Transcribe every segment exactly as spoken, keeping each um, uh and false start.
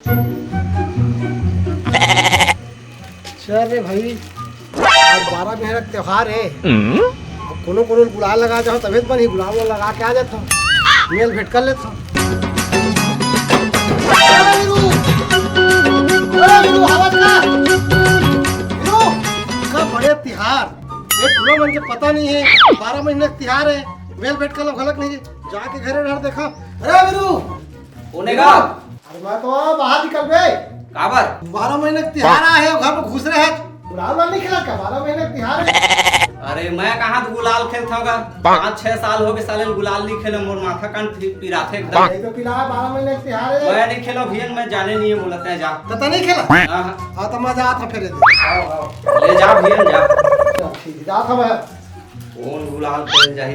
चल रे भाई, आज बारह महीना के त्योहार हे। अब कोनो कोनो गुलाल लगा जाओ, तभे तो बनही। गुलाल वाल लगा के आ जात हो, मेल भेंट कर लेत हो। अरे वीरू, अरे वीरू, आवाज ना। वीरू, का बड़े तिहार, ये टूरा मन के पता नहीं हे, बारह महीना के तिहार हे, मेल भेंट कर लो, घलक नहीं हे। जाके घरे डहर देखा। अरे वीरू, कोने का? अरे मैं तो बाहर निकल बे। काबर? बारह महीना के तिहार आए हे, घर में घुस रहे हे। गुलाल वाल नहीं खेला का? बारह महीना के तिहार हे। अरे मैं कहाँ तो गुलाल खेलत हँव गा? पाँच छह साल हो गए साले गुलाल नहीं खेले, मोर माथा कान पी-, पिराथे एकदम। नहीं तो पिला, बारह महीना के तिहार हे। मैं नहीं खेलो भैया, मैं जाने नहीं हे बोलत हे, जा। तो, तो नहीं खेला? हाँ, हाँ। हाँ, तो मैं जात हँव फिर। आओ, आओ। ले जा भैया, जा। ठीक, जात हँव मैं। कौन गुलाल खेल जाही?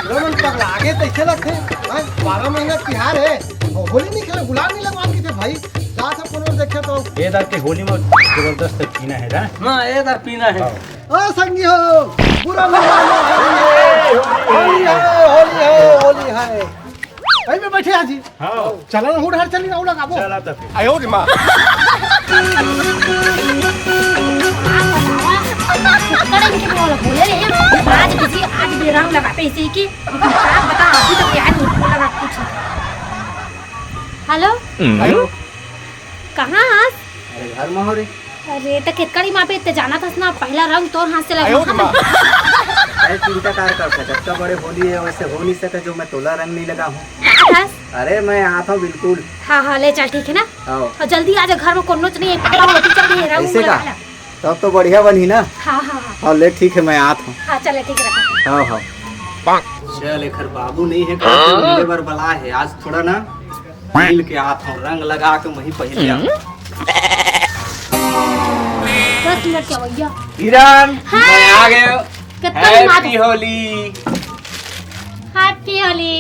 लो मन पगला आगे तैसे लगथे। हाँ, बारह महीना तिहार हे, अउ होली नहीं खेले, गुलाल नहीं लगवा के थे भाई। जा सब कोनो देखे तो। ये दार के होली में जबरदस्त पीना हे ना? हाँ, ये दार पीना हे। हाँ। ओ संगी हो, बुरा मत मानो। होली हे, होली हे, होली हे। भाई मैं बैठे आज ही। हाँ। चला ना, हुड़ हर चली ना, उड़ा काबो। चला तो फिर। आयो रे माँ। कड़े इनके बोल, बोले रे, आज किसी, आज बेराम लगा पे इसी की, लेकिन क्या पता, अभी तक यार नहीं लगा कुछ। हेलो। हेलो। कहाँ हस? अरे घर में हो रे। अरे, त केतका दिन मापे ते जानत हस ना, पहला रंग तोर हाथ से लगवा। अरे, चिंता कार करत हस, जतका बड़े होली हे, वैसे हो नहीं सके जो मैं तोला रंग नहीं लगाहूँ। आत हस? अरे, मैं आत हँव बिल्कुल। हाँ, हाँ, ले चल, ठीक हे ना? हाँ। अउ जल्दी आ जा, घर में कोनो नहीं हे, पापा होती चल रही हे, रंग ऐसे का? लगा ला। तब तो बढ़िया बनही ना? हाँ, हाँ, हाँ। हाँ, ले ठीक हे, मैं आत हँव। हाँ, चले, ठीक रहा। हाँ, हाँ। चल, एखर बाबू नहीं हे, कहाँ से मिले बर बला हे, आज थोड़ा ना मिल के आत हँव, रंग लगा के वहीं पहले आ। दस मिनट के भैया। किरण, हाँ। मैं आ गए। कितना दिन बाद? Happy होली। Happy होली।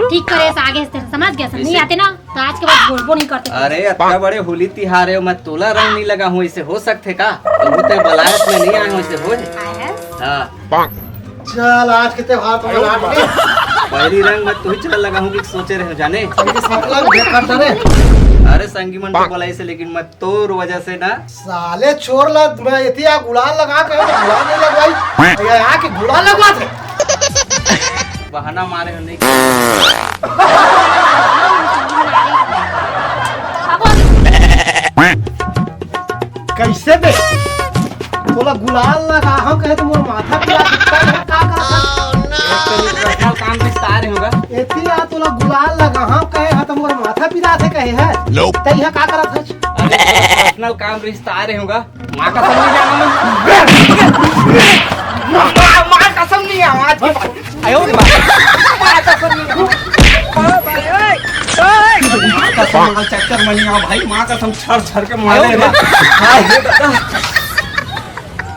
ठीक करे से आगे से समझ गया, सब नहीं ऐसे आते ना तो आज के बाद बोलबो नहीं करते। अरे, अतना बड़े होली तिहार हे, मैं तोला रंग नहीं लगाहूँ, ऐसे हो सकथे का? तू ते बलायत में नहीं आए हो, ऐसे हो? आए हैं? हाँ। चल, आज के त्योहार तो मना ले। पहली रंग मैं तू ही चल लगाहूँ कि सोचे रहे हो जाने। संगी साथ लग भेंट करता रे। अरे संगी मन तो बोला इसे, लेकिन मैं तोर वजह से ना। साले चोर ला, मैं इतिया गुलाल लगा के गुलाल नहीं लगवाई। ये आके गुलाल लगवा थे। बहाना मारे हो नहीं। कैसे बे? तोला गुलाल लगाहूँ कहे तो मोर माथा पिरा दिखता है, का करत है? एक तो ये personal काम रिश्ता आ रहे होगा। एती आ तोला गुलाल लगाहूँ कहे है तो मोर माथा पिरा थे कहे है। Nope। तै यहाँ का करत है? अरे, personal काम रिश्ता आ रहे होगा। माँ कसम नहीं जाना मैं। माँ, माँ कसम नहीं है, आज की बात। आयो रे माँ। माँ कसम नहीं है। माँ कसम, माँ चक्कर में नहीं आओ भाई, माँ कसम छर छर के मारे रे। आयो रे माँ। हाँ, ये बता।